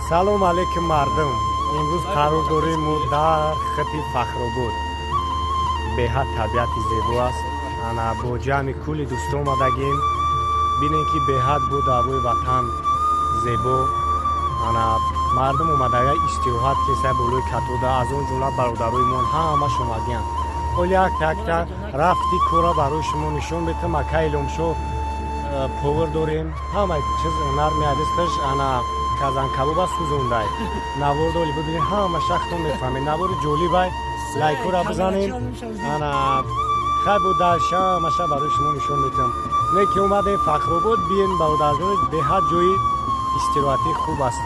Салом алейкум, мардум! Имрӯз қарор дорем мо дар хати Фахробод. Беҳад табиати зебо аст. Ана, бо ҷамъи кулли дӯстон омадагем. Бинем, ки беҳад буд ҳавои ватан зебо. Ана, мардум омадага истироҳат кеса болои катода, аз он ҷумла бародароимон ҳамаш омадиянд. Ҳоли якта якта рафти кора барои шумо нишон метам. Ака Иломшо повар дорем, ҳама чиз нарми адисташ. Ана, казанкабоба сӯзондай. Навор доли бибинед, ҳама шахтон мефаҳмед. Навори ҷолибай, лайкора бизанед. Ана, хай, бо дальше ҳамаша барои шумо нишон метиҳам. Не ки омадем Фахробод, биен, бародарҷон, беҳад ҷои истироҳатӣ хуб аст.